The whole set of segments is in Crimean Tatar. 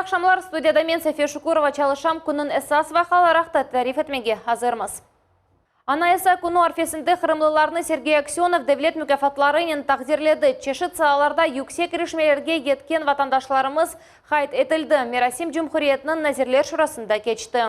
aqşamlar, studiyada men, Safiye Şukurova, çalışam, künniñ esas vaqiaları aqta tarif etmege azırmız. Anayasa künü arfesinde qırımlılarnı Sergey Aksönov devlet mukâfatlarınen taqdirledi. Çeşit saalarda yüksek irişmelerge yetken vatandaşlarımız qayd etildi. Merasim Cumhuriyetniñ Nazirler Şurasında keçti.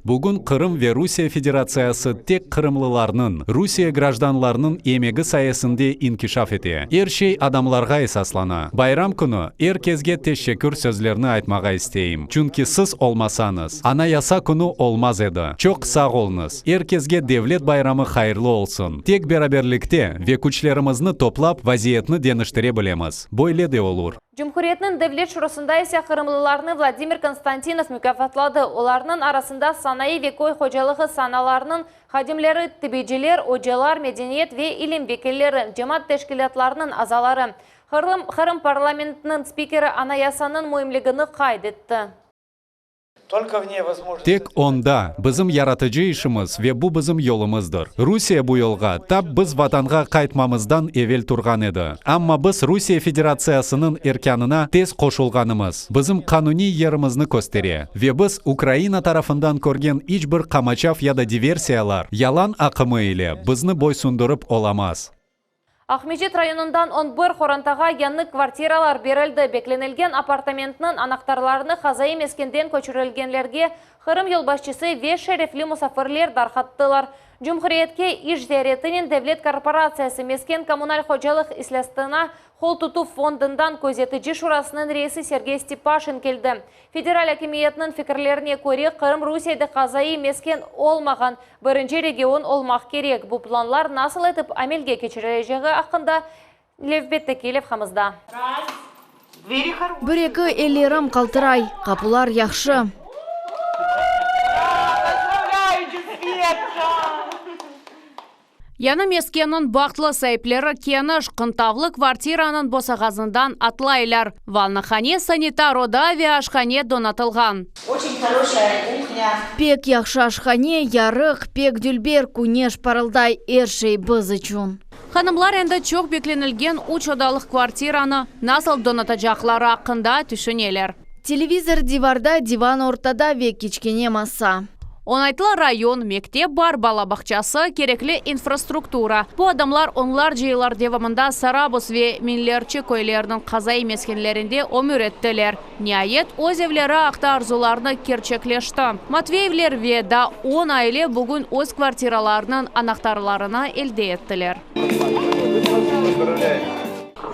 Bugün Qırım ve Rusiye Federatsiyası tek qırımlılarnıñ, Rusiye grajdanlarınıñ emegi sayesinde inkişaf ete. Er şey adamlarğa esaslana. Bayram künü er kesge teşekkür sözlerni aytmağa isteyim, çünki siz olmasañız, Anayasa künü olmaz edi. Çoq sağ oluñız. Er kesge devlet bayramı hayırlı olsun. Tek beraberlikte ve küçlerimizni toplap vaziyetni deñiştire bilemiz. Böyle de olur. Cumhuriyetniñ Devlet Şurasında ise qırımlılarnı Vladimir Konstantinov mukâfatladı. Olarnıñ arasında sanayı ve köy hocalığı sanalarınıñ hadimleri, tibiyciler, ocalar, medeniyet ve ilim vekilleri, cemaat teşkilâtlarınıñ azaları. Qırım parlamentiniñ spikeri Anayasanıñ müimligini qayd etti. Tek onda bizim yaratıcı işimiz ve bu bizim yolumızdır. Rusiye bu yolğa tap biz Vatanğa qaytmamızdan evel turğan edi. Amma biz Rusiye Federatsiyasınıñ erkânına tez qoşulğanımız, bizim qanuniy yerimizni köstere. Ve biz Ukraina tarafından körgen iç bir qamaçav ya da diversiyalar, yalan aqımı ile bizni boysundırıp olamaz. Aqmescit rayonından on bir qorantağa yañı kvartiralar berildi. Beklenilgen apartamentniñ anahtarlarını qazaiy meskenden köçürilgenlerge Qırım yolbaşçısı ve şerefli musafirler darqattılar. Cumhuriyetke iş ziyaretinen Devlet korporatsiyası mesken-kommunal hocalıq islâstına qol tutuv fondundan közetici şurasınıñ reisi Sergey Stepaşin keldi. Federal akimiyetniñ fikirlerine köre, Qırım Rusiyede qazaiy mesken olmağan birinci region olmaq kerek. Bu planlar nasıl etip amelge keçirilecegi aqqında nevbetteki levhamızda. Bir-eki ellerim qaltıray. Qapular yahşı. Yañı meskenniñ bahtlı saipleri keniş, qıntavlı kvartiranıñ bosağasından atlaylar. Vannahane, sanitar oda ve aşhane donatılğan. Pek yahşı aşhane, yarıq, pek dülber, küneş parılday, er şey biz içün. Hanımlar endi çoq beklenilgen üç odalıq kvartiranı nasıl donatacaqları aqqında tüşüneler. Televizor divarda, divan ortada ve kiçkene masa. Oñaytlı rayon, mektep bar, bala bağçası, kerekli infrastruktura. Bu adamlar onlarca yıllar devamında Sarabuz ve Minlerçe köyleriniñ qazaiy meskenlerinde ömür ettiler. Niayet, öz evleri aqta arzularını kerçekleşti. Matveyevler ve daa on aile bugün öz kvartiralarınıñ anahtarlarını elde ettiler.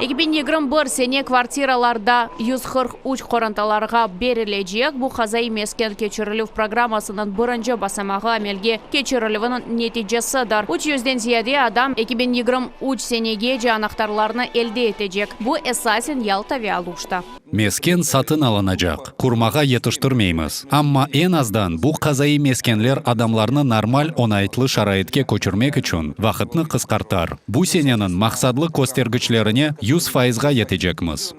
2021 sene kvartiralar da 143 qorantalarğa berilecek, bu qazaiy mesken keçirilüv programmasınıñ birinci basamağı amelge keçirilüviniñ neticesidir. Üç yüzden ziyade adam 2023 senegece anahtarlarnı elde etecek, bu esasen Yalta ve Aluşta. Mesken satın alınacaq, qurmağa yetiştirmeymiz, amma eñ azdan bu qazaiy meskenler adamlarnı normal oñaytlı şaraitke köçürmek içün vaqıtnı qısqartar. Bu seneniñ maqsadlı köstergiçlerine 100 fayızğa yetecekmiz.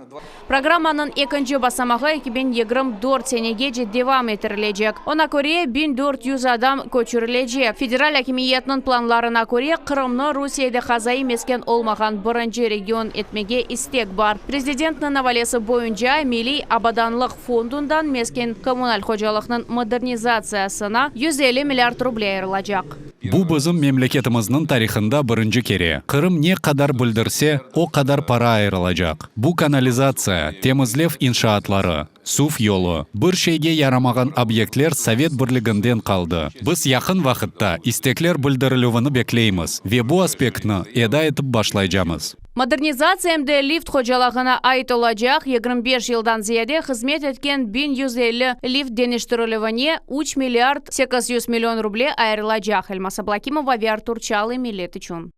Programmanıñ ekinci basamağı 2024 senegece devam ettirilecek. Oña köre, 1400 adam köçürilecek. Federal akimiyetniñ planlarına köre, Qırımnı Rusiyede qazaiy mesken olmağan birinci region etmege istek bar. Prezidentniñ avalesi boyunca Milliy abadanlıq fondundan mesken-kommunal hocalıqnıñ modernizatsiyasına 150 milliard ruble ayırılacaq. Bu bizim memleketimizniñ tarihında birinci kere. Qırım ne qadar bildirse, o qadar para ayırılacaq. Bu kanalizatsiya, temizlev inşaatları, suv yolu, bir şeyge yaramağan obyektler Sovet Birliginden qaldı. Biz yaqın vaqıtta istekler bildirilüvini bekleymiz ve bu aspektni eda etip başlaycamız. Modernizatsiya em de lift hocalığına ait olacaq 25 yıldan ziyade hızmet etken 1150 lift deñiştirilüvine 3 milliard 800 million ruble ayırılacaq. Elmaz Ablâkimova ve Artur Çalıy Millet içün.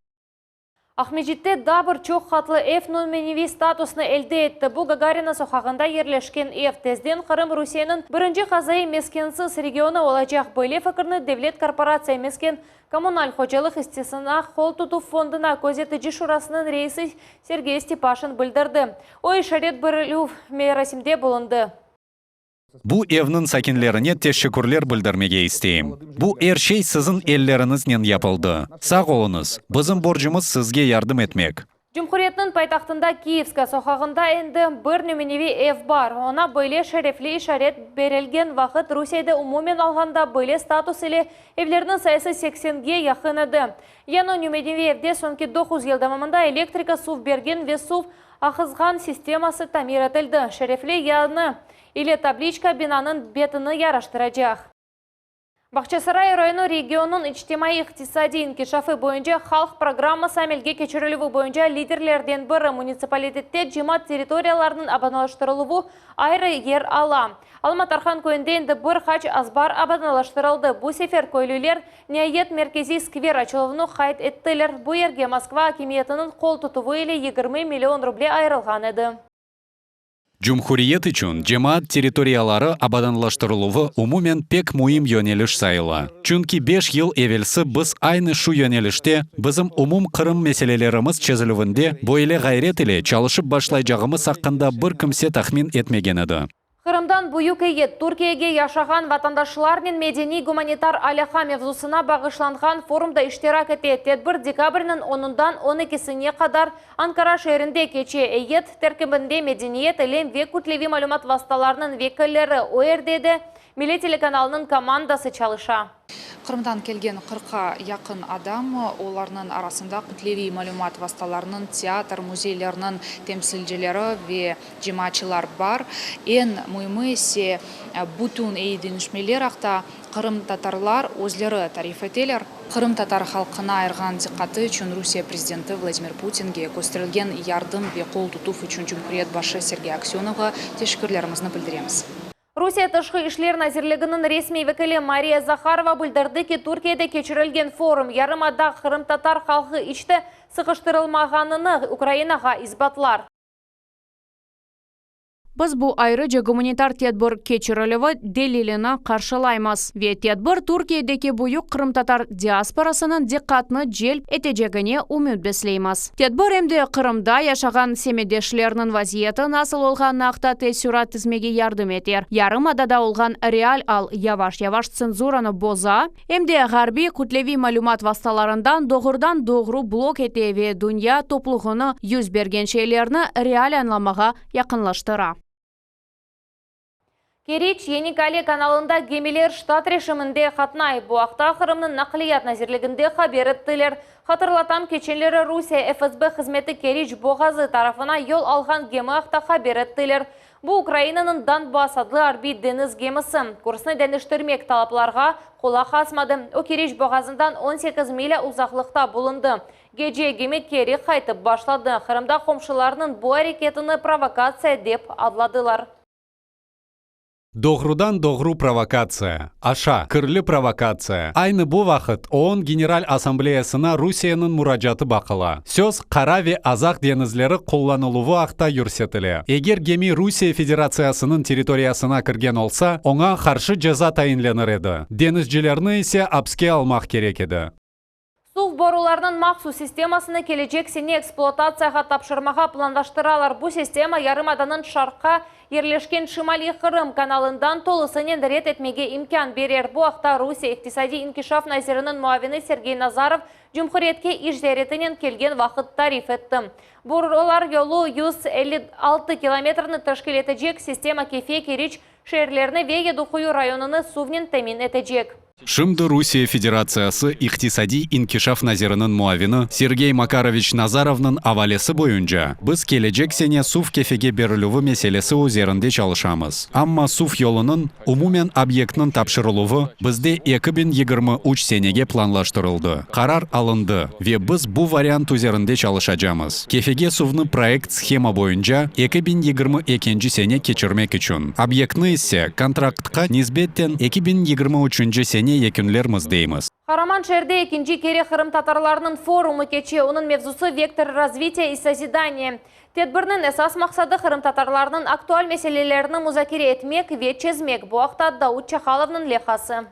Aqmescitte daa bir çoq qatlı ev nümüneviy statusnı elde etti. Bu Gagarina soqağında yerleşken ev. Tezden Qırım Rusiyeniñ birinci qazaiy meskensiz regionı olacaq. Böyle fikirni Devlet korporatsiya mesken kommunal hocalıq issesına qol tutuv fonduna közetici şurasınıñ reisi Sergey Stepaşin bildirdi. O, işaret berilüv merasimde bulundı. Bu evniñ sakinlerine teşekkürler bildirmege isteyim. Bu er şey siziñ elleriñiznen yapıldı. Sağ oluñız! Bizim borcumız sizge yardım etmek. Cumhuriyetniñ paytahtında Kiyevskaya soqağında endi bir nümüneviy ev bar. Oña böyle şerefli işaret berilgen vaqıt Rusiyede umumen alğanda böyle status ile evlerniñ sayısı seksenge yaqın edi. Yañı nümüneviy evde soñki doquz yıl devamında elektrika, suv bergen ve suv aqızğan sisteması tamir etildi. Şerefli yañı ile tabliçka binanıñ betini yaraştıracaq. Bağçasaray rayonı regionnıñ içtimaiy-iqtisadiy inkişafı boyunca halq programması amelge keçirilüvi boyunca liderlerden biri, munitsipalitette cemaat territoriyalarınıñ abadanlaştırıluvı ayrı yer ala. Alma Tarhan köyünde endi bir qaç azbar abadanlaştırıldı. Bu sefer köylüler, niayet, merkeziy skver açıluvını qayd ettiler. Bu yerge Moskva akimiyetiniñ qol tutuvı ile 20 million ruble ayırılğan edi. Cumhuriyet içün cemaat territoriyaları abadanlaştırıluvı umumen pek müim yöneliş sayıla. Çünki beş yıl evelsi biz aynı şu yönelişte bizim umumqırım meselelerimiz çezilüvinde böyle ğayret ile çalışıp başlaycağımız aqqında bir kimse tahmin etmegen edi. Qırımdan büyük eyyet Türkiyege yaşağan vatandaşlarnen medeniy-gumanitar alâqa mevzusına bağışlanğan forumda iştirak ete. Tedbir dekabrniñ onundan on ekisine qadar Ankara şeerinde keçe. Eyyet terkibinde medeniyet, ilim ve kütleviy malümat vastalarınıñ vekilleri, o yerde de Milli telekanalınıñ komandası çalışa. Qırımdan kelgen qırqqa yaqın adam, olarnıñ arasında kütleviy malümat vastalarınıñ, teatr, müzeylerniñ temsilcileri ve cemaatçılar bar. Eñ müimi ise, bütün eyi deñişmeler aqta qırımtatarlar özleri tarif eteler. Qırımtatar halqına ayırğan diqqatı içün Rusiye prezidenti Vladimir Putinge, kösterilgen yardım ve qol tutuv içün cumhuriyet başı Sergey Aksönovğa teşekkürlerimizni bildiremiz. Rusiye Tışqı işler nazirliginiñ resmiy vekili Mariya Zaharova bildirdi ki, Türkiyede keçirilgen forum yarımada qırımtatar halqı iç te sıqıştırılmağanını Ukrainağa isbatlar. Biz bu ayrıca gumanitar tedbir keçirilüvi delilini qarşılaymız ve tedbir Türkiyedeki büyük qırımtatar diasporasınıñ diqqatını celp etecegine ümüt besleymiz. Tedbir em de Qırımda yaşağan semetdeşlerniñ vaziyeti nasıl olğanı aqta teessürat tizmege yardım eter, yarımadada olğan real al yavaş-yavaş tsenzuranı boza, em de ğarbiy kütleviy malümat vastalarından doğrudan-doğru blok ete ve dünya topluğını yüz bergen şeylerni real añlamağa yaqınlaştıra. Keriç, Yenikale kanalında gemiler ştat rejiminde qatnay. Bu aqta Qırımnıñ Naqliyat nazirliginde haber ettiler. Hatırlatam, keçenleri Rusiye FSB hızmeti Keriç boğazı tarafına yol alğan gemi aqta haber ettiler. Bu Ukrainanıñ Donbass adlı arbiy deñiz gemisi. Kursnı deñiştirmek talaplarğa qulaq asmadı. O, Keriç boğazından 18 milâ uzaqlıqta bulundı. Gece gemi keri qaytıp başladı. Qırımda qomşularnıñ bu areketini provokatsiya dep adladılar. Doğrudan-doğru provokatsiya. Aşa, kirli provokatsiya. Aynı bu vaqıt OON General Assambleyasına Rusiyeniñ muracaatı baqıla. Söz Qara ve Azaq deñizleri qullanıluvı aqta yürsetile. Eger gemi Rusiye Federatsiyasınıñ territoriyasına kirgen olsa, oña qarşı ceza tayinlenir edi, deñizcilerni ise apske almaq kerek edi. Suv borularınıñ mahsus sistemasını kelecek sene ekspluatatsiyağa tapşırmağa planlaştıralar. Bu sistema yarımadanıñ şarqqa yerleşken Şimaliy Qırım kanalından tolusınen red etmege imkân berer. Bu aqta Rusiye iqtisadiy inkişaf naziriniñ muavini Sergey Nazarov cumhuriyetke iş ziyaretinen kelgen vaqıt tarif etti. Borular yolu 156 kilometrni teşkil etecek, sistema Kefe, Keriç şeerlerini ve Yedi Quyu rayonını suvnen temin etecek. Şimdi Rusiye Federatsiyası İqtisadiy inkişaf naziriniñ muavini Sergey Makaroviç Nazarovnıñ avalesi boyunca biz kelecek sene suv Kefege berilüvi meselesi üzerinde çalışamız. Amma suv yolunıñ, umumen obyektniñ tapşırıluvı bizde 2023 senege planlaştırıldı. Qarar alındı ve biz bu variant üzerinde çalışacamız, Kefege suvnı proyekt-shema boyunca 2022 sene keçirmek içün, obyektni ise kontraktqa nisbeten 2023 sene yekünlermiz, deymiz. Qaraman şeerde ekinci kere qırımtatarlarnıñ forumı keçe. Onıñ mevzusı Vektor razvitiya i sozidaniya. Tedbirniñ esas maqsadı qırımtatarlarnıñ aktual meselelerini muzakere etmek ve çezmek. Bu aqta Daud Çahalovnıñ levhası.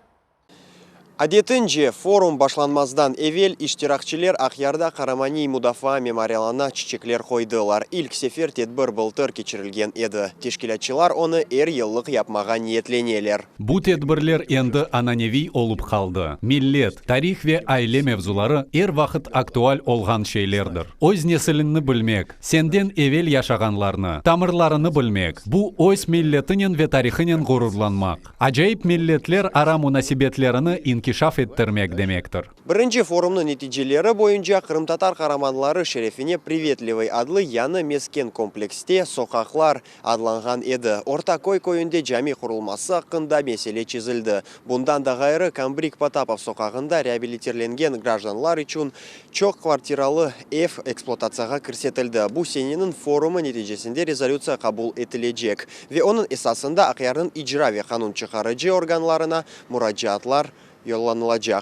Adetince, forum başlanmazdan evel iştirakçiler Aqyarda Qaramaniy mudafaa memorialına çiçekler qoydılar. İlk sefer tedbir bıltır keçirilgen edi. Teşkilâtçılar onı er yıllıq yapmağa niyetleneler. Bu tedbirler endi ananeviy olıp qaldı. Millet, tarih ve aile mevzuları er vaqıt aktual olğan şeylerdir. Öz nesiliñni bilmek, senden evel yaşağanlarnı, tamırlarını bilmek, bu öz milletinen ve tarihınen ğururlanmaq, acayip milletler ara munasebetlerini inkişaf ettirmek demektir. Birinci forumnıñ neticeleri boyunca qırımtatar qaramanları şerefine Privetlivıy adlı yañı mesken komplekste soqaqlar adlanğan edi. Ortaköy köyünde cami qurulması aqqında mesele çezildi. Bundan da ğayrı, Kombrik Potapov soqağında reabilitirlengen grajdanlar içün çoq kvartiralı ev ekspluatatsiyağa kirsetildi. Bu seneniñ forumı neticesinde rezolütsiya qabul etilecek ve onıñ esasında Aqyarnıñ icra ve qanun çıqarıcı organlarına muracaatlar yollanılacaq.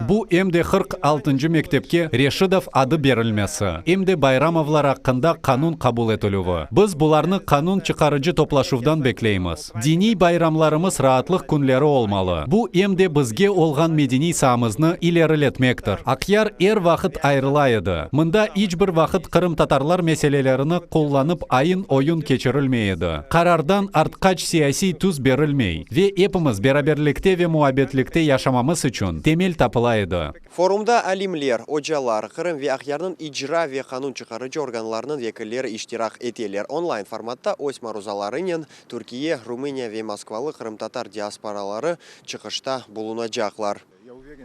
Bu em de 46-ncı mektepke Reşidov adı berilmesi, em de Bayramovlar aqqında qanun qabul etilüvi. Biz bularnı qanun çıqarıcı toplaşuvdan bekleymiz. Diniy bayramlarımız raatlıq künleri olmalı. Bu em de bizge olğan medeniy saamıznı ileriletmektir. Aqyar er vaqıt ayırıla edi. Mında iç bir vaqıt qırımtatarlar meselelerini qullanıp ayın-oyun keçirilmey edi. Qarardan artqaç siyasiy tüs berilmey ve epimiz beraberlikte ve muabbetlikte yaşamamız içün temel tapıla edi. Forumda alimler, ocalar, Qırım ve Aqyarnıñ icra ve qanun çıqarıcı organlarınıñ vekilleri iştirak eteler. Onlayn formatta öz maruzalarınen Türkiye, Rumıniya ve Moskvalı qırımtatar diasporaları çıqışta bulunacaqlar.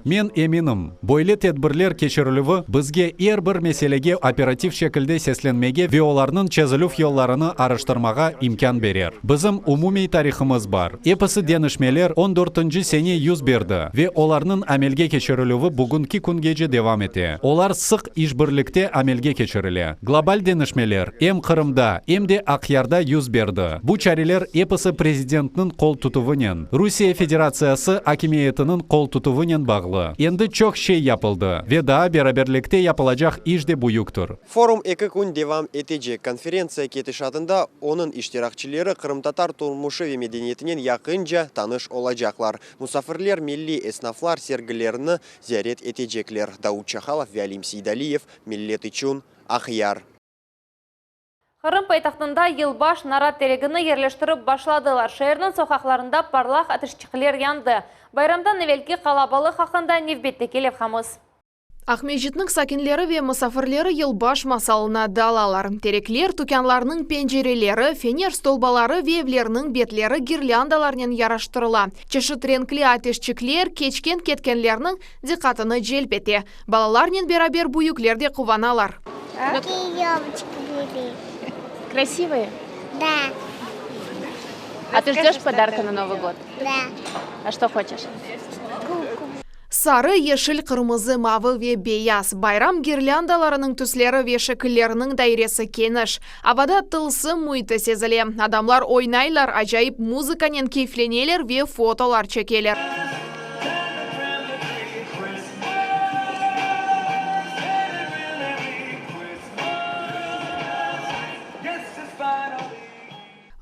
Men eminim, böyle tedbirler keçirilüvi bizge er bir meselege operativ şekilde seslenmege ve olarnıñ çezilüv yollarını araştırmağa imkân berer. Bizim umumiy tarihımız bar. Episi deñişmeler on dörtünci sene yüz berdi ve olarnıñ amelge keçirilüvi bugünki küngece devam ete. Olar sıq işbirlikte amelge keçirile. Global deñişmeler em Qırımda, em de Aqyarda yüz berdi. Bu çareler episi prezidentniñ qol tutuvınen, Rusiye Federatsiyası akimiyetiniñ qol tutuvınen bağlı. Endi çoq şey yapıldı ve daa beraberlikte yapılacaq iş de büyüktir. Forum eki kün devam etecek. Konferentsiya ketişatında onıñ iştirakçileri qırımtatar turmuşı ve medeniyetinen yaqınca tanış olacaqlar. Musafirler milliy esnaflar sergilerini ziyaret etecekler. Daud Çahalov ve Alim Seydaliyev, Millet içün, Aqyar. Qırım paytahtında yılbaş narat teregini yerleştirip başladılar. Şeerniñ soqaqlarında parlaq ateşçikler yandı. Bayramdan evelki qalabalıq aqqında nevbetteki levhamız. Aqmescitniñ sakinleri ve musafirleri yılbaş masalına dalalar. Terekler, tükânlarnıñ pencereleri, fener stolbaları ve evlerniñ betleri girlândalarnen yaraştırıla. Çeşit renkli ateşçikler keçken-ketkenlerniñ diqqatını celp ete. Balalarnen beraber büyükler de quvanalar. Krasivые? Да. А ты ждешь подарка на Новый год? Да. А что хочешь? Куклу. Sarı, yeşil, qırmızı, mavı ve beyaz bayram girlândalarınıñ tüsleri ve şekilleriniñ dairesi keniş. Avada tılsım müiti sezile. Adamlar oynaylar, acayip muzıkanen keyfleneler ve fotolar çekeler.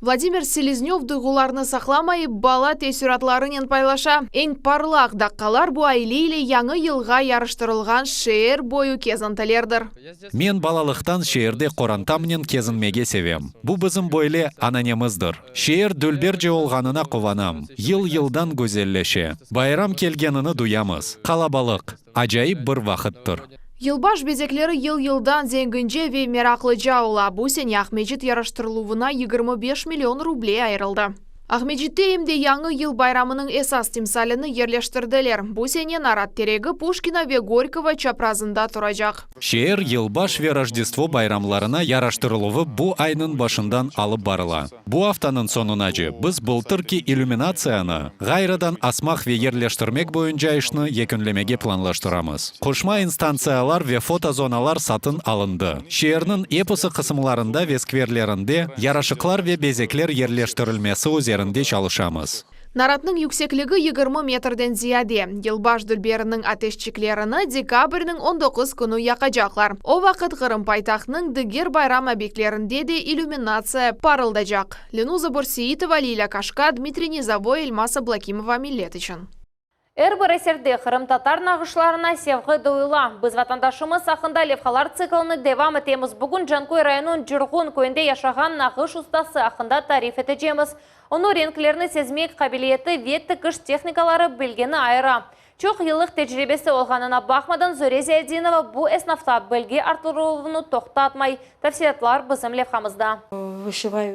Vladimir Seleznöv duyğularını saqlamayıp, bala teessüratlarınen paylaşa. Eñ parlaq daqqalar bu aile ile Yañı yılğa yarıştırılğan şeer boyu kezintilerdir. Men balalıqtan şeerde qorantamnen kezinmege sevem. Bu bizim böyle ananemizdir. Şeer dülberce olğanına quvanam. Yıl-yıldan güzelleşe. Bayram kelgenini duyamız. Qalabalıq, acayip bir vaqıttır. Yılbaş bezekleri yıl-yıldan zengince ve meraqlıca ola. Bu sene Aqmescit yaraştırıluvına 25 million ruble ayırıldı. Aqmescitte em de Yañı yıl bayramınıñ esas timsalini yerleştirdiler. Bu sene narat teregi Puşkina ve Gorkogo çaprazında turacaq. Şeer Yılbaş ve Rojdestvo bayramlarına yaraştırıluvı bu aynıñ başından alıp barıla. Bu aftanıñ soñunace biz bıltırki illüminatsiyanı ğayrıdan asmaq ve yerleştirmek boyunca işni yekünlemege planlaştıramız. Qoşma instantsiyalar ve fotozonalar satın alındı. Şeerniñ episi qısımlarında ve skverlerinde yaraşıqlar ve bezekler yerleştirilmesi üzerinde çalışamız. Naratnıñ yüksekligi 20 metrden ziyade. Yılbaş dülberiniñ ateşçiklerini dekabrniñ 19 künü yaqacaqlar. O vaqıt Qırım paytahtınıñ diger bayram obyektlerinde de illüminatsiya parıldacaq. Lenuza Börseitova, Lilâ Kaşka, Dmitriy Nizovoy, Elmasa Blakimova, Millet içün. Er bir eserde qırımtatar nağışlarına sevgi duyula. Biz vatandaşımız aqqında levhalar tsiklini devam etemiz. Bugün Canköy rayonınıñ Curğun köyünde yaşağan nağış ustası aqqında tarif etecemiz. Onı renklerni sezmek qabiliyeti ve tikiş tehnikaları bilgeni ayıra. Çoq yıllıq tecribesi olğanına baqmadan Zöre Ziyadinova bu esnafta bilgi arttıruvnı toqtatmay. Tafsilâtlar bizim levhamızda.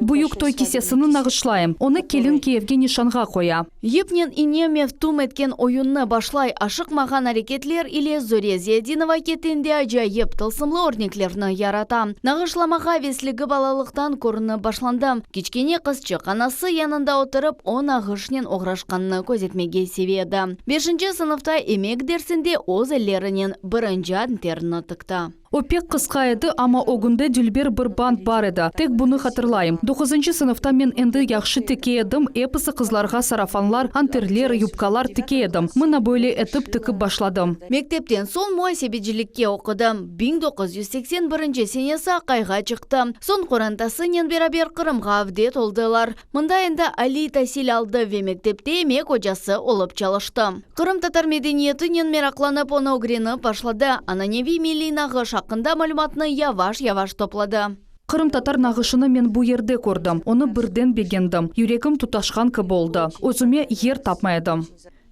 Büyük toy kisesini nağışlayım. Onı kelin kiyevge nişanğa qoya. Yipnen ine mevtum etken oyunnı başlay, aşıqmağan areketler ile Zöre Ziyadinova ketende acayip, tılsımlı örneklerni yarata. Nağışlamağa avesligi balalıqtan körünip başlandı. Kiçkene qızçıq anası yanında oturıp, o nağışnen oğraşqanını közetmege seve edi. Beşinci sınıfta emek dersinde öz ellerinen birinci anterini tikti. O pek qısqa edi, amma ögünde dülber bir bant bar edi. Tek bunı hatırlayım. Doquzıncı sınıfta men endi yahşı tike edim, episi qızlarğa sarafanlar, anterler, yubkalar tike edim. Mına böyle etip tikip başladım. Mektepten soñ muasebecilikke oqudı. 1981 senesi aqayğa çıqtı. Soñ qorantasınen beraber Qırımğa avdet oldılar. Mında endi aliy tasil aldı ve mektepte emek ocası olıp çalıştı. Qırımtatar medeniyetinen meraqlanıp, onı ögrenip başladı, ananeviy milliy nağış aqqında malümatnı yavaş-yavaş topladı. Qırımtatar nağışını men bu yerde kördim, onı birden begendim, yüregim tutaşqan kibi oldı, özüme yer tapmay edim.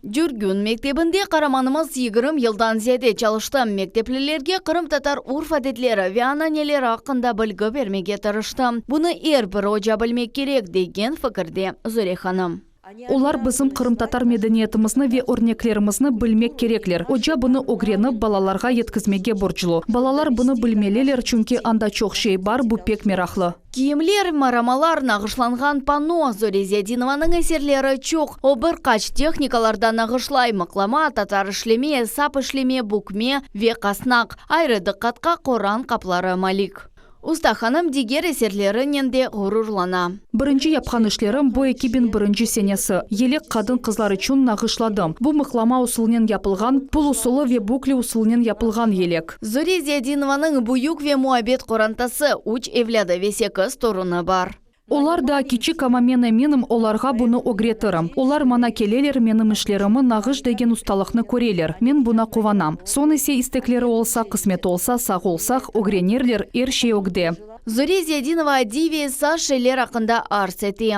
Cürgün mektebinde qaramanımız 20 yıldan ziyade çalıştı, mekteplilerge qırımtatar urf-adetleri ve ananeleri aqqında bilgi bermege tırıştı. Bunı er bir oca bilmek kerek, degen fikirde Zöre hanım. Olar bizim qırımtatar medeniyetimizni ve örneklerimizni bilmek kerekler. Oca bunı ögrenip, balalarğa yetkizmege borclu. Balalar bunı bilmeliler, çünki anda çoq şey bar, bu pek meraqlı. Kiyimler, maramalar, nağışlanğan panno, Zöre Ziyadinovanıñ eserleri çoq. O bir qaç tehnikalarda nağışlay, mıqlama, tatar işleme, sap işleme, bükme ve qasnaq. Ayrı diqqatqa Qoran qapları malik. Usta hanım diger eserlerinen de ğururlana. Birinci yapqan işlerim bu 2001 senesi, yelek qadın-qızlar içün nağışladım. Bu mıqlama usulınen yapılğan, pul usulı ve bukle usulınen yapılğan yelek. Zöre Ziyadinovanıñ büyük ve muabbet qorantası, üç evlâdı ve sekiz torunı bar. Olar daa kiçik, amma men eminim, olarğa bunı ögretirim. Olar maña keleler, menim işlerimi, nağış degen ustalıqnı köreler. Men buna quvanam. Soñ ise istekleri olsa, qısmet olsa, sağ olsaq, ögrenerler, er şey ögde. Zöre Ziyadinova adiy ve esas şeyler aqqında arz ete.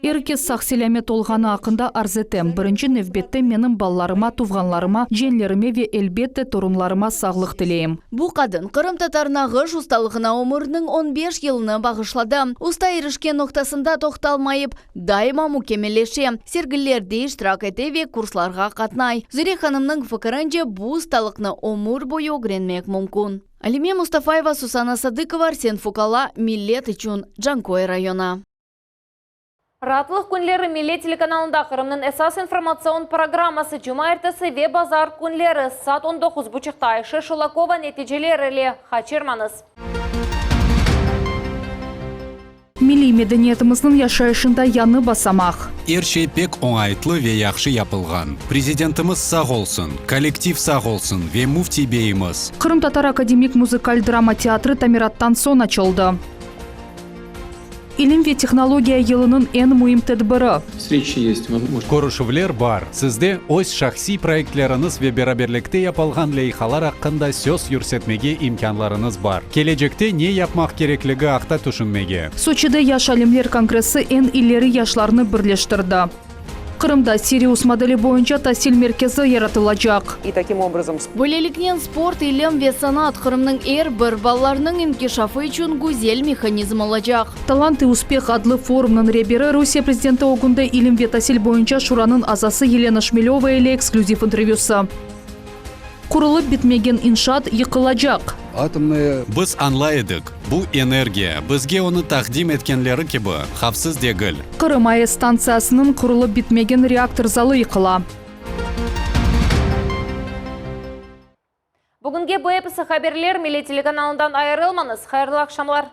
Er kes sağ-selâmet olğanı aqqında arz etem. Birinci nevbette menim balalarıma, tuvğanlarıma, cienlerime ve, elbette, torunlarıma sağlıq tileyim. Bu qadın qırımtatar nağış ustalığına ömüriniñ on beş yılını bağışladı. Usta irişken noqtasında toqtalmayıp, daima mükemmelleşe, sergilerde iştirak ete ve kurslarğa qatnay. Zöre hanımnıñ fikirince, bu ustalıqnı ömür boyu ögrenmek mümkün. Alime Mustafayeva, Susana Sadıkova, Arsen Fukala, Millet içün, Canköy rayonı. Raatlıq künleri Millet telekanalında Qırımnıñ esas informatsion programması cumaertesi ve bazar künleri saat on doquz buçuqta Ayşe Şulakova neticeler ile qaçırmañız. Milliy medeniyetimizniñ yaşayışında yañı basamaq. Er şey pek oñaytlı ve yahşı yapılğan. Prezidentimiz sağ olsun, kollektiv sağ olsun ve Müftiy beyimiz. Qırımtatar akademik muzıkal-drama teatri tamirattan soñ açıldı. İlim ve tehnologiya yılınıñ eñ müim tedbiri. Körüşüvler bar, sizde öz şahsiy proyektleriñiz ve beraberlikte yapılğan leyhalar aqqında söz yürsetmege imkânlarıñız bar. Kelecekte ne yapmaq kerekligi aqta tüşünmege. Soçide yaş alimler kongressi eñ ileri yaşlarnı birleştirdi. Qırımda Sirius modeli boyunca tasil merkezi yaratılacaq. Böyleliknen, sport, ilim ve sanat Qırımnıñ er bir balalarınıñ inkişafı içün güzel mehanizm olacaq. Talant i uspeh adlı forumnıñ reberi, Rusiye prezidenti ögünde ilim ve tasil boyunca şuranıñ azası Yelena Şmelöva ile eksklüziv intervyüsı. Qurulıp bitmegen inşaat yıqılacaq. Biz añlay edik, bu energiya, bizge onı taqdim etkenleri kibi, havfsız degil. Qırım AES stantsiyasınıñ qurulıp bitmegen reaktor zalı yıqıla. Bugünge bu episi haberler, Millet telekanalından ayırılmañız. Hayırlı aqşamlar!